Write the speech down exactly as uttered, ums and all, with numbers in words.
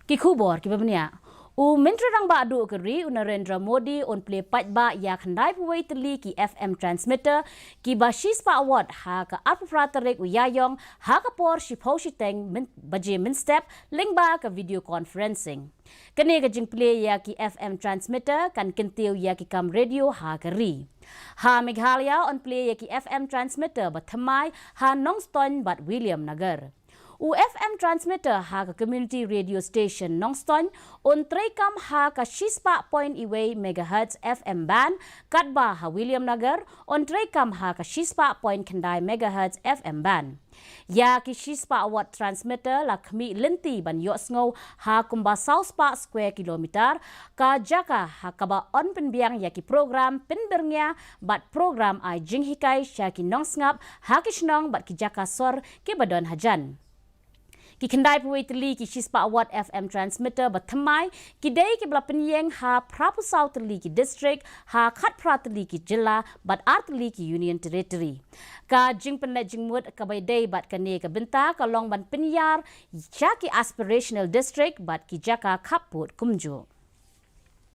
Ki khubor kiba bniah. U Myntri Rangbah Duh ka ri u Narendra Modi un plie paidbah ïa khyndai phew wei tylli ki F M transmitter kiba shispah watt ha ka arphew phra tarik u Ïaïong ha ka por shiphew shiteng baje mynstep lyngba ka video conferencing. Kane ka jingplie ïa ki F M transmitter kan kyntiew ïa ki kam radio ha ka ri. Ha Meghalaya un plie ïa ki F M transmitter ba thymmai ha Nongstoiñ bad Williamnagar. U F M transmitter ha ka community radio station Nongstoiñ un treikam ha ka shispah point wei megahertz F M band, katba ha Williamnagar un treikam ha ka shispah point khyndai megahertz F M band. Ïa ki shispah watt transmitter la khmih lynti ban ïohsngew ha kumba saw spah square kilometer ka jaka ha kaba yn pynbiang ïa ki program pynbyrngia bad program ai jinghikai sha ki nongsngap ha ki shnong bad ki jaka sor kiba don hajan. Ki khyndai phew wei tylli ki shispah watt F M transmitter ba thymmai ki dei kiba la pynïeng ha phra phew saw tylli ki district, ha khatphra tylli ki jylla bad ar tylli ki Union Territory. Ka jingpynleit jingmut kaba dei bad kane ka bynta ka long ban pynïar sha ki aspirational district bad ki jaka khappud kumjuh.